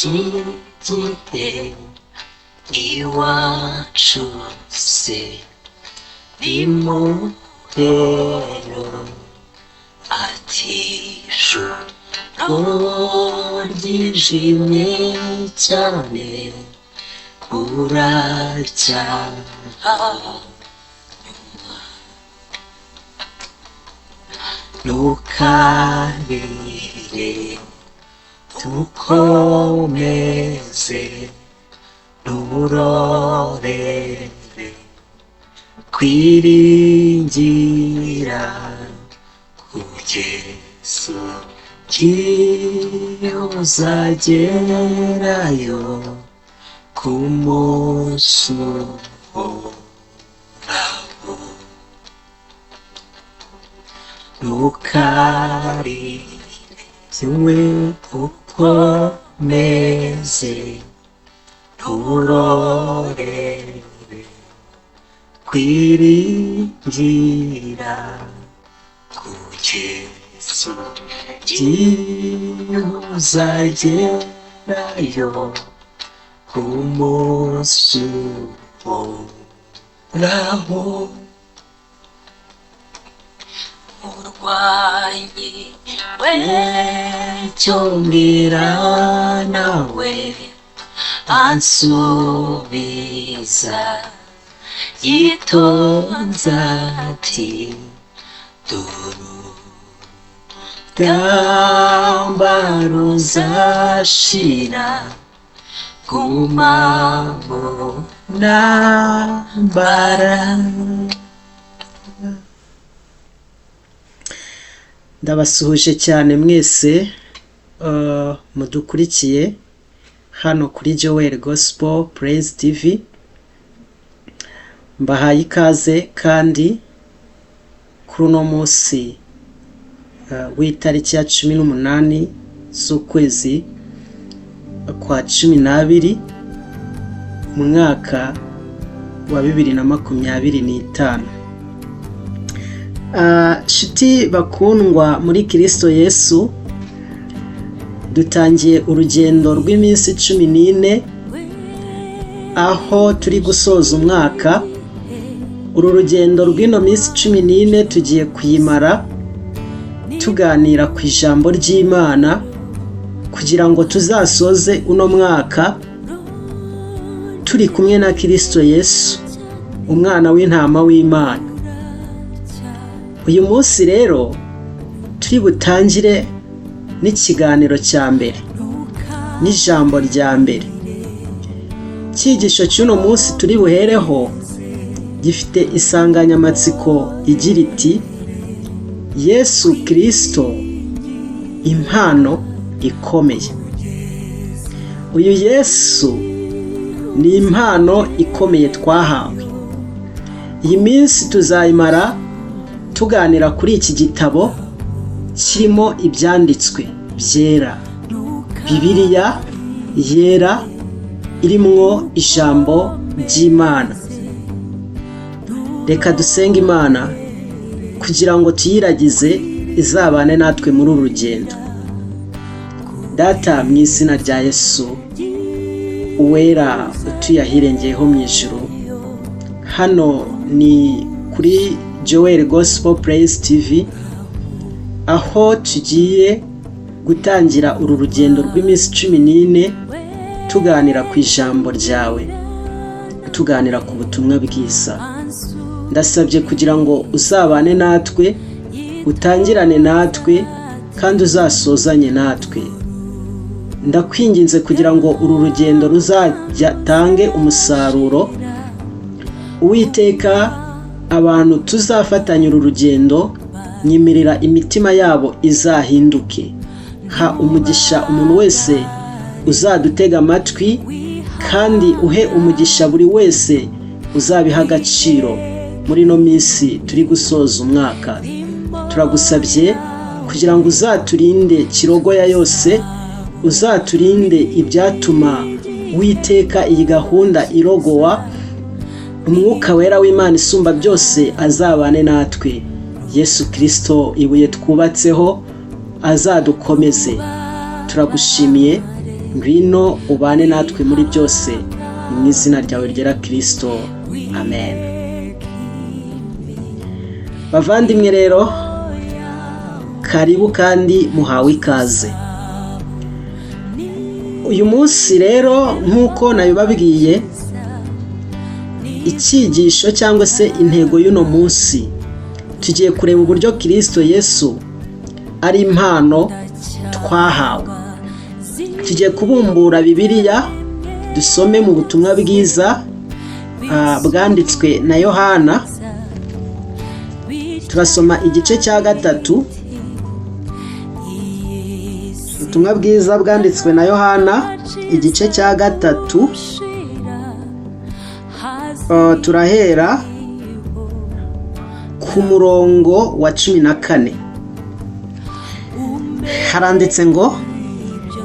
Igihe iwacu se nimutero ati ijoro ryijimye cyane buracyaha ntukarire dukomeze nturorere kwiringira kugeza igihe uzagerayo ku munsi uhoraho. Ntukarire we ukomeze nturorere kwiringira kugeza igihe uzagerayo ku munsi uhoraho. Murwanyi we cyo mbwira nawe ansubiza yitonze ati dore urugamba ruzashira guma mu ntambara. Ndabasuhuje cyane mwese mudukurikiye hano kuri Joel Gospel Praise TV. Mbahaye ikaze kandi kuri uno munsi w'itariki ya 18 z'ukwezi kwa 12 mu mwaka wa 2025. Nshuti bakundwa muri Kristo Yesu, dutangiye urugendo rw'iminsi 14 aho turi gusoza umwaka. Uru rugendo rw'ino minsi 14 tugiye kuyimara tuganira ku ijambo ry'Imana kugira ngo tuzasoze uno mwaka turi kumwe na Kristo Yesu, umwana w'intama w'Imana. Uyu munsi rero turi butangire n'ikiganiro cya mbere n'ijambo rya mbere. Icyigisho cy'uno munsi turi buhereho gifite insanganyamatsiko igira iti: Yesu Kristo impano ikomeye. Uyu Yesu ni impano ikomeye twahawe. Iyi minsi tuzayimara tuganira kuri iki gitabo kirimo ibyanditswe byera, Bibiliya yera irimwo ijambo ry'Imana. Reka dusenge Imana kugira ngo tuyiragize izabane natwe muri uru rugendo. Data, mu izina rya Yesu uwera utuye ahirengeyeho mu ijuru, hano ni kuri Joel Gospel Praise TV aho tugiye gutangira uru rugendo rw'iminsi 14 tuganira ku ijambo ryawe, tuganira ku butumwa bwiza. Ndasabye kugira ngo uzabane natwe, utangirane natwe kandi uzasozanye natwe. Ndakwinginze kugira ngo uru rugendo ruzatange umusaruro. Uwiteka, abantu tuzafatanya uru rugendo, nyemerera imitima yabo izahinduke. Ha umugisha umuntu wese uzadutega amatwi, kandi uhe umugisha buri wese uzabiha agaciro muri ino minsi turi gusoza umwaka. Turagusabye kugira ngo uzaturinde kirogoya yose, uzaturinde ibyatuma witeka iyi gahunda irogowa. Umwuka wera w'Imana isumba byose azabane natwe. Yesu Kristo ibuye twubatseho azadukomeze. Turagushimiye Ngwino ubane natwe muri byose, mu izina ryawe ryera Kirisito, amen. Bavandimwe rero, karibu kandi muhawe ikaze. Uyu munsi rero, nk'uko nabibabwiye, icyigisho cyangwa se intego y'uno munsi, tugiye kureba uburyo Kirisito Yesu ari impano twahawe. Tugiye kubumbura Bibiliya, dusome mu butumwa bwiza bwanditswe na Yohana. Turasoma igice cya 3, ubutumwa bwiza bwanditswe na Yohana, igice cya 3, turahera ku murongo wa 14. Haranditse ngo: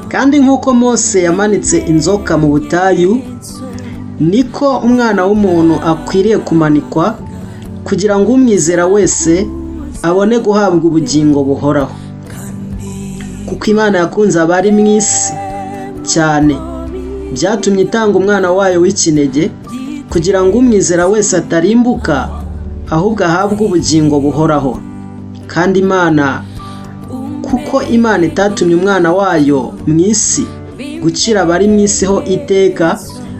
"Kandi nk'uko Mose yamanitse inzoka mu butayu, niko Umwana w'umuntu akwiriye kumanikwa, kugira ngo umwizera wese abone guhabwa ubugingo buhoraho. Kuko Imana yakunze abari mu isi cyane, byatumye itanga Umwana wayo w'ikinege, kugira ngo umwizera wese atarimbuka, ahubwo ahabwe ubugingo buhoraho. Kandi Imana, kuko Imana itatumye Umwana wayo mu isi gucira abari mu isi ho iteka,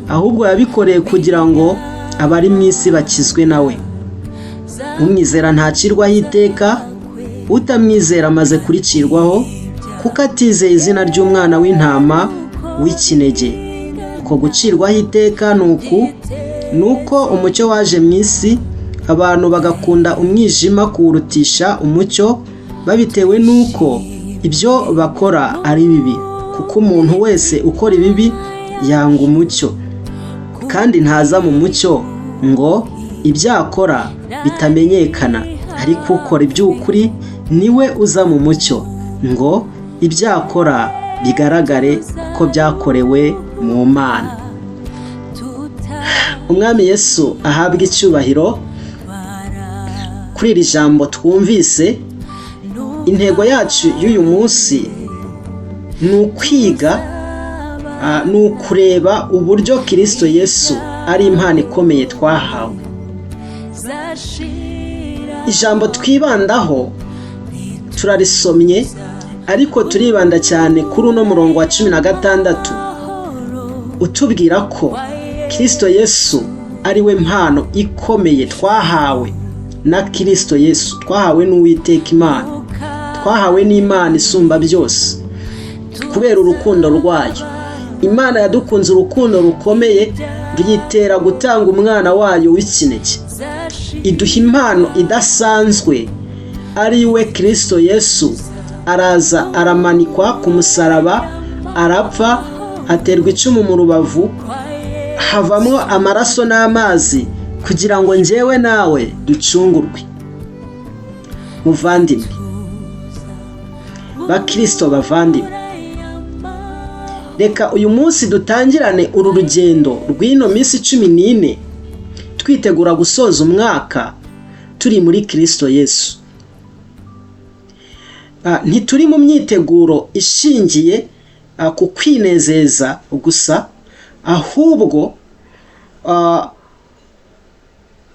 ahubwo yabikoreye kugira ngo abari mu isi bakizwe nawe. Umwizera ntacirwaho iteka, utamwizera amaze kuricirwaho, kuko atizeye izina ry'Umwana w'intama w'ikinege. Uko gucirwaho iteka ni uku: ni uko umucyo waje mu isi, abantu bagakunda umwijima kuwurutisha umucyo, babitewe n'uko ibyo bakora ari bibi. Kuko umuntu wese ukora ibibi yanga umucyo, kandi ntaza mu mucyo ngo ibyo akora bitamenyekana. Ariko ukora iby'ukuri niwe uza mu mucyo, ngo ibyo akora bigaragare kuko byakorewe mu Mana." Umwami Yesu ahabwa icyubahiro kuri iri jambo twumvise. Intego yacu y'uyu munsi ni ukwiga, ni ukureba uburyo Kirisito Yesu ari impano ikomeye twahawe. Ijambo twibandaho turarisomye, ariko turibanda cyane kuri uno murongo wa 16 utubwira ko Kirisito Yesu ari we mpano ikomeye twahawe na Kirisito Yesu, twahawe n'Uwiteka Imana, twahawe n'Imana isumba byose kubera urukundo rwayo. Imana yadukunze urukundo rukomeye, ruyitera gutanga Umwana wayo w'ikinege, iduha impano idasanzwe ari we Kirisito Yesu. Araza, aramanikwa ku musaraba, arapfa, aterwa icumu mu rubavu, havamo amaraso n'amazi, kugira ngo njyewe nawe ducungurwe. Muvandimwe, bakirisito bavandimwe, reka uyu munsi dutangirane uru rugendo rw'ino minsi 14 twitegura gusoza umwaka turi muri Kirisito Yesu. Ntituri mu myiteguro ishingiye ku kwinezeza gusa, ahubwo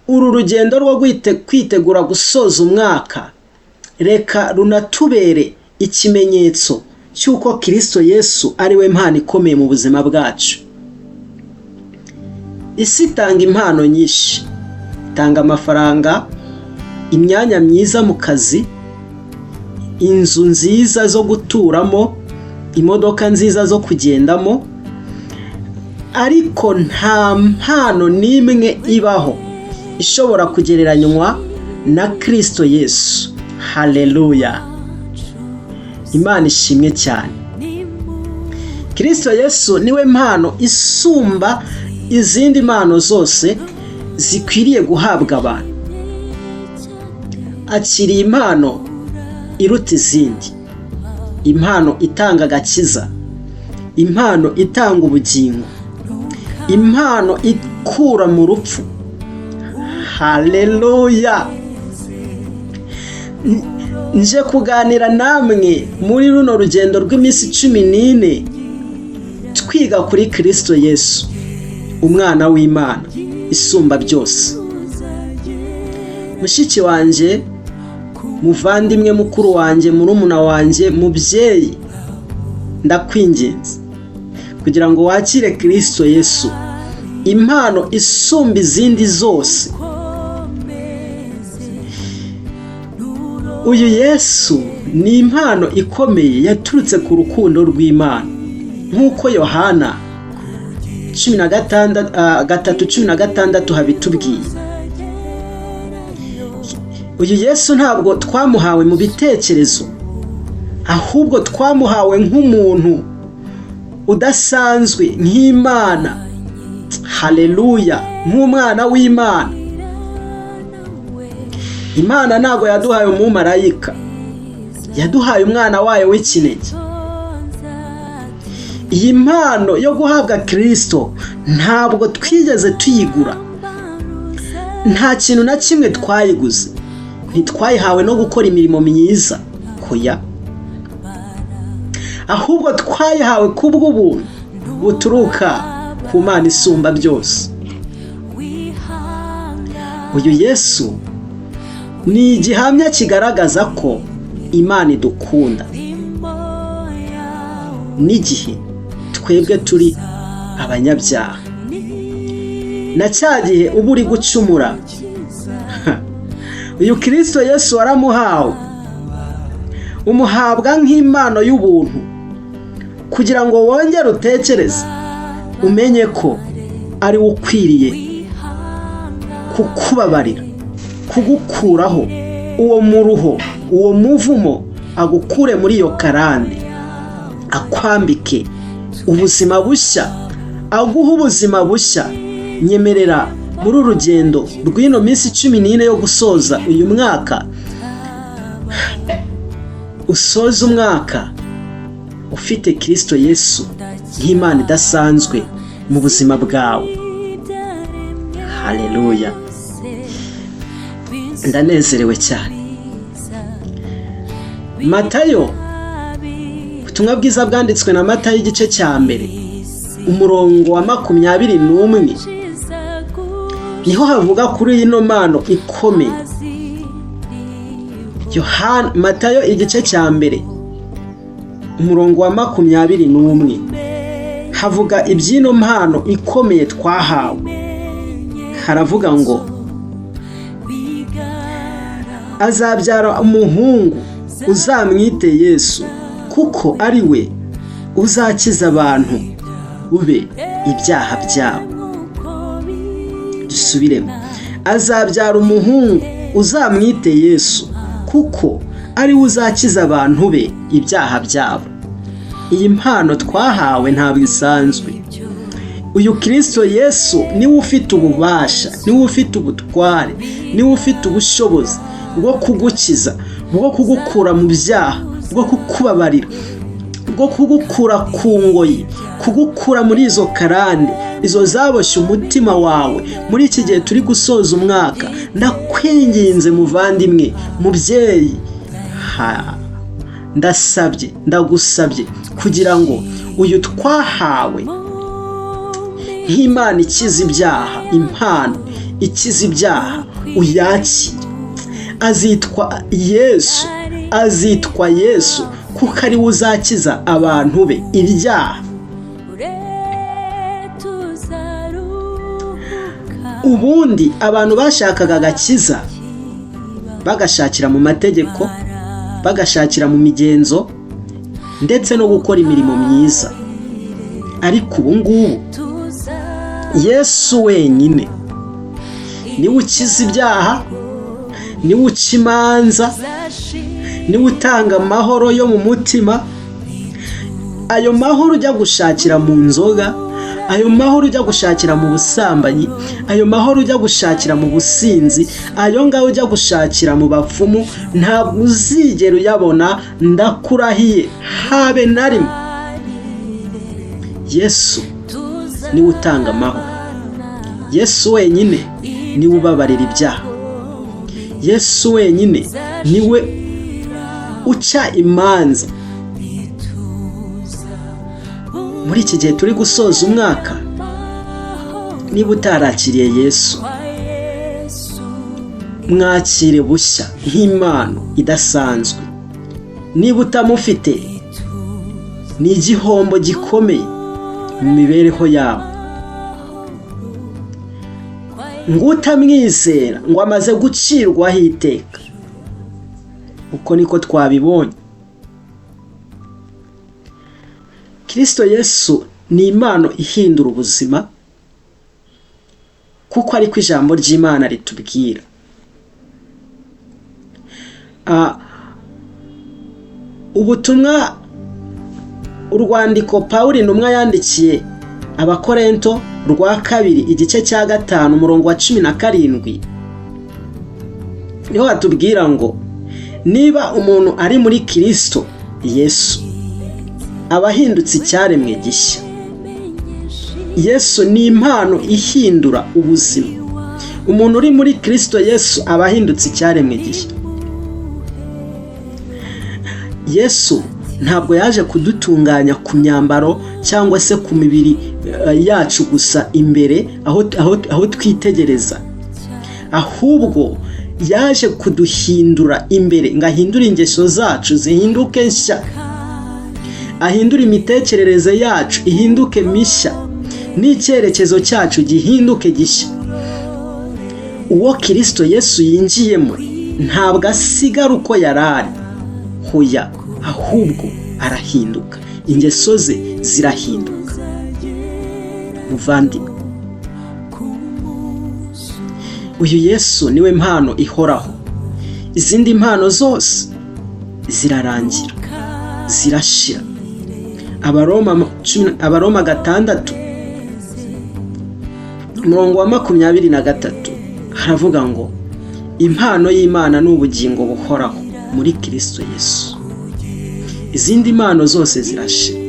uru rugendo rwo kwitegura gusoza umwaka reka runatubere ikimenyetso cy'uko Kirisito Yesu ari we mpano ikomeye mu buzima bwacu. Isi itanga impano nyinshi: itanga amafaranga, imyanya myiza mu kazi, inzu nziza zo guturamo, imodoka nziza zo kugendamo, ariko nta mpano n'imwe ibaho ishobora kugereranywa na Kirisito Yesu. Haleluya, Imana ishimwe cyane. Kirisito Yesu niwe mpano isumba izindi mpano zose zikwiriye guhabwa abantu. Akiriye impano iruta izindi, impano itanga agakiza, impano itanga ubugingo, impano ikura mu rupfu. Haleluya! Nje kuganira namwe muri runo rugendo rw'iminsi 14. Twiga kuri Kirisito Yesu, umwana w'Imana isumba byose. Mushiki wanjye, muvandimwe, mukuru wanjye, murumuna wanjye, mubyeyi, ndakwinginze kugira ngo wakire Kirisito Yesu, impano isumba izindi zose. Uyu Yesu ni impano ikomeye yaturutse ku rukundo rw'Imana, nk'uko Yohana 3:16 habitubwiye. Uyu Yesu ntabwo twamuhawe mu bitekerezo, ahubwo twamuhawe nk'umuntu udasanzwe, nk'Imana. Haleluya, nk'umwana w'Imana. Imana ntabwo yaduhaye umumarayika, yaduhaye umwana wayo w'ikinege. Iyi mpano yo guhabwa Kirisito ntabwo twigeze tuyigura, nta kintu na kimwe twayiguze, ntitwayihawe no gukora imirimo myiza, hoya, ahubwo twayihawe kubw'ubuntu buturuka ku Mana isumba byose. Uyu Yesu ni igihamya kigaragaza ko Imana idukunda n'igihe twebwe turi abanyabyaha. Na cya gihe uba uri gucumura, uyu Kirisito Yesu waramuhawe, umuhabwa nk'impano y'ubuntu, kugira ngo wongere utekereze, umenye ko ari we ukwiriye kukubabarira, kugukuraho uwo muruho, uwo muvumo, agukure muri iyo karande, akwambike ubuzima bushya, aguhe ubuzima bushya. Nyemerera muri uru rugendo rw'ino minsi 14 yo gusoza uyu mwaka, usoze umwaka ufite Kirisito Yesu nk'Imana idasanzwe mu buzima bwawe. Haleluya, ndanezerewe cyane. Matayo, ubutumwa bwiza bwanditswe na Matayo, igice cya 1, umurongo wa 21, niho havuga kuri ino mpano ikomeye. Yohana, Matayo igice cya 1, umurongo wa 21, havuga iby'ino mpano ikomeye twahawe. Haravuga ngo azabyara umuhungu uzamwite Yesu, kuko ari we uzakiza abantu be ibyaha byabo. Dusubiremo, azabyara umuhungu uzamwite Yesu, kuko ari we uzakiza abantu be ibyaha byabo. Iyi mpano twahawe ntabwo isanzwe. Uyu Kirisito Yesu niwe ufite ububasha, niwe ufite ubutware, niwe ufite ubushobozi bwo kugukiza, bwo kugukura mu byaha, bwo kukubabarira, bwo kugukura ku ngoyi, kugukura muri izo karande, izo zaboshye umutima wawe. Muri iki gihe turi gusoza umwaka, ndakwinginze muvandimwe, mubyeyi, ndasabye, ndagusabye kugira ngo uyu twahawe nk'Imana ikiza ibyaha, impano ikiza ibyaha, uyakire. Azitwa Yesu, azitwa Yesu kuko ari we uzakiza abantu be ibyaha. Ubundi abantu bashakaga agakiza bagashakira mu mategeko, bagashakira mu migenzo, ndetse no gukora imirimo myiza. Ariko ubu ngubu Yesu wenyine niwe ukiza ibyaha, niwe uca imanza, niwe utanga amahoro yo mu mutima. Ayo mahoro ujya gushakira mu nzoga, ayo mahoro ujya gushakira mu busambanyi, ayo mahoro ujya gushakira mu businzi, ayo ngayo ujya gushakira mu bapfumu, ntabwo uzigera uyabona, ndakurahiye, habe na rimwe. Yesu niwe utanga amahoro. Yesu wenyine niwe ubabarira ibyaha. Yesu wenyine niwe uca imanza. Muri iki gihe turi gusoza umwaka, niba utarakiriye Yesu, mwakire bushya nk'impano idasanzwe. Niba utamufite, ni igihombo gikomeye mu mibereho yawe. Ngo utamwizera ngo amaze gucirwaho iteka. Uko niko twabibonye. Kristo Yesu ni impano ihindura ubuzima, kuko ariko ijambo ry'Imana ritubwira. Ubutumwa, urwandiko Pawulo intumwa yandikiye Abakorento rwa 2 igice cya 5 umurongo wa 17, niho hatubwira ngo niba umuntu ari muri Kristo Yesu, aba ahindutse icyaremwe gishya. Yesu ni impano ihindura ubuzima. Umuntu uri muri Kristo Yesu aba ahindutse icyaremwe gishya. Yesu ntabwo yaje kudutunganya ku myambaro cyangwa se ku mibiri yacu gusa imbere aho twitegereza, ahubwo yaje kuduhindura imbere, ngo ahindure ingeso zacu zihinduke nshya, ahindure imitekerereze yacu ihinduke mishya, n'icyerekezo cyacu gihinduke gishya. Uwo Kristo Yesu yinjiyemo ntabwo asigara uko yari ari, hoya, ahubwo arahinduka, ingeso ze zirahinduka. Muvandimwe, uyu Yesu niwe mpano ihoraho. Izindi mpano zose zirarangira, zirashira. Abaroma 6 umurongo wa 23 haravuga ngo impano y'Imana ni ubugingo buhoraho muri Kristo Yesu. Izindi mpano zose zirashira.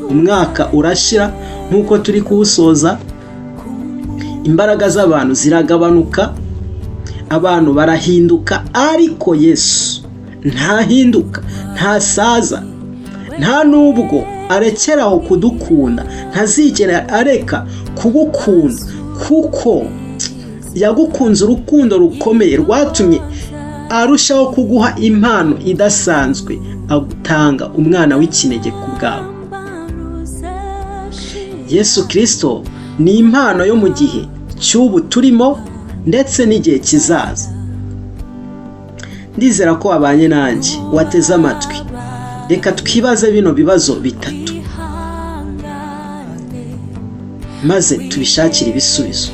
Umwaka urashira nk'uko turi kuwusoza, imbaraga z'abantu ziragabanuka, abantu barahinduka, ariko Yesu ntahinduka, ntasaza, nta nubwo arekeraho kudukunda, ntazigera areka kugukunda, kuko yagukunze urukundo rukomeye rwatumye arushaho kuguha impano idasanzwe, agutanga umwana w'ikinege ku bwawe. Yesu Kristo ni impano yo mu gihe cy'ubu turimo ndetse n'igihe kizaza. Ndizera ko wabanye nanjye, wateze amatwi. Reka twibaze bino bibazo bitatu maze tubishakire ibisubizo.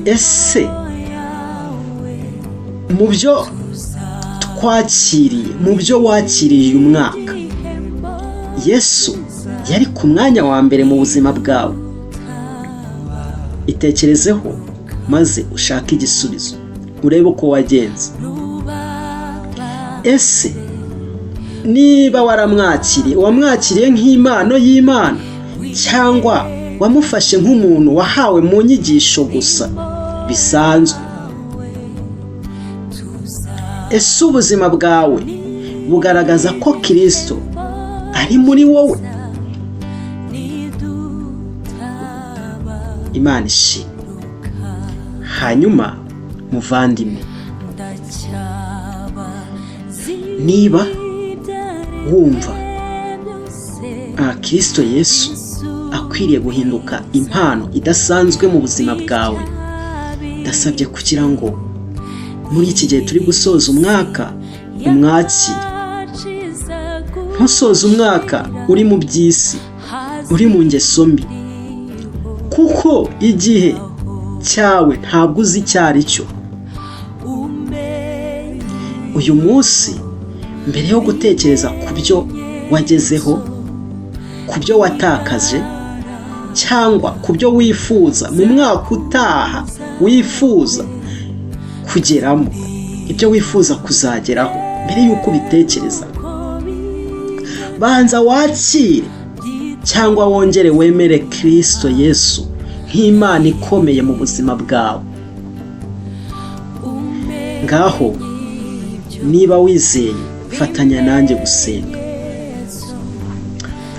Ese mu byo twakiriye, mu byo wakiriye uyu mwaka, Yesu yari ku mwanya wa mbere mu buzima bwawe? Itekerezeho maze ushake igisubizo, urebe uko wagenze. Ese niba waramwakiriye, wamwakiriye nk'impano y'Imana, cyangwa wamufashe nk'umuntu wahawe mu nyigisho gusa bisanzwe? Ese ubuzima bwawe bugaragaza ko Kristo ari muri wowe? Imana ishimwe. Hanyuma muvandimwe, niba wumva Kristo Yesu akwiriye guhinduka impano idasanzwe mu buzima bwawe, ndasabye kugira ngo muri iki gihe turi gusoza umwaka umwakire. Ntusoze umwaka uri mu by'isi, uri mu ngeso mbi, kuko igihe cyawe ntabwo uzi icyo ari cyo. Uyu munsi, mbere yo gutekereza ku byo wagezeho, ku byo watakaje, cyangwa ku byo wifuza mu mwaka utaha wifuza kugeramo, ibyo wifuza kuzageraho, mbere y'uko ubitekereza, banza wakire cyangwa wongere wemere Kristo Yesu nk'Imana ikomeye mu buzima bwawe. Ngaho niba wizeye, fatanya nanjye gusenga.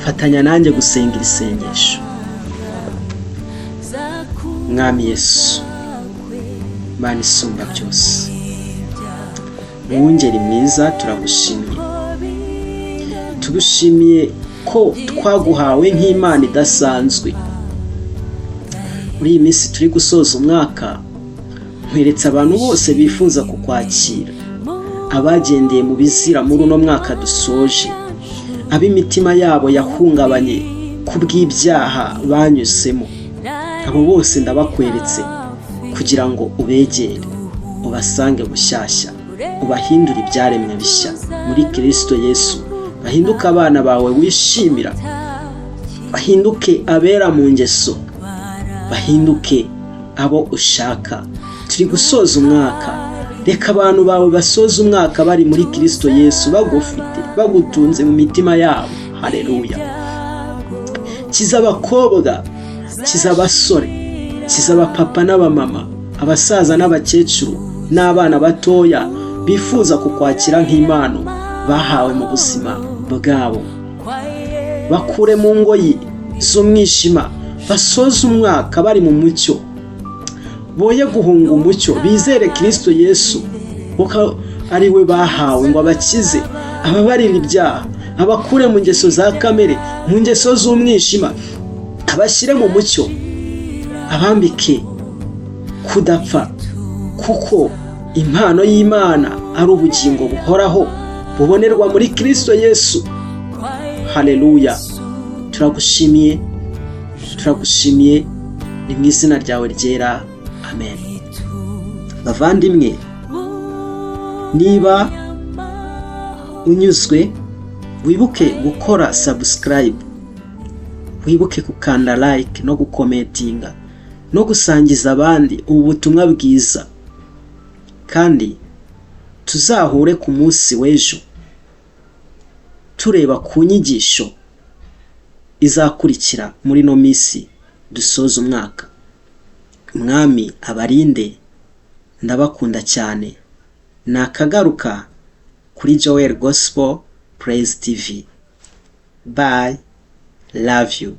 Fatanya nanjye gusenga iri sengesho. Mwami Yesu, Mana isumba byose, mwungeri mwiza, turagushimiye. Tugushimiye ko twaguhawe nk'Imana idasanzwe. Muri iyi minsi turi gusoza umwaka, nkweretse abantu bose bifuza kukwakira, abagendeye mu bizira muri uno mwaka dusoje, ab'imitima yabo yahungabanye kubw'ibyaha banyuzemo. Abo bose ndabakweretse kugira ngo ubegere, ubasange bushyashya, ubahindure ibyaremwe bishya muri Kirisito Yesu, bahinduke abana bawe wishimira, bahinduke abera mu ngeso, bahinduke abo ushaka. Turi gusoza umwaka, reka abantu bawe basoze umwaka bari muri Kirisito Yesu, bagufite, bagutunze mu mitima yabo. Hareruya. Kiza abakobwa, kiza abasore, kiza abapapa n'abamama, abasaza n'abakecuru n'abana batoya bifuza kukwakira nk'impano bahawe mu buzima bwabo. Bakure mu ngoyi z'umwijima, basoze umwaka bari mu mucyo, boye guhunga umucyo, bizere Kirisito Yesu kuko ari we bahawe ngo abakize, ababarire ibyaha, abakure mu ngeso za kamere, mu ngeso z'umwijima, abashyire mu mucyo, abambike kudapfa, kuko impano y'Imana ari ubugingo buhoraho bubonerwa muri Kirisito Yesu. Haleluya. Turagushimiye, turagushimiye, ni mu izina ryawe ryera, amen. Bavandimwe, niba unyuzwe, wibuke gukora subscribe, wibuke gukanda like no gucommentinga no gusangiza abandi ubu butumwa bwiza, kandi tuzahure ku munsi w'ejo tureba ku nyigisho izakurikira muri ino minsi dusoza umwaka. Umwami abarinde, ndabakunda cyane. Nakagaruka kuri Joel Gospel Praise TV. Bye, love you.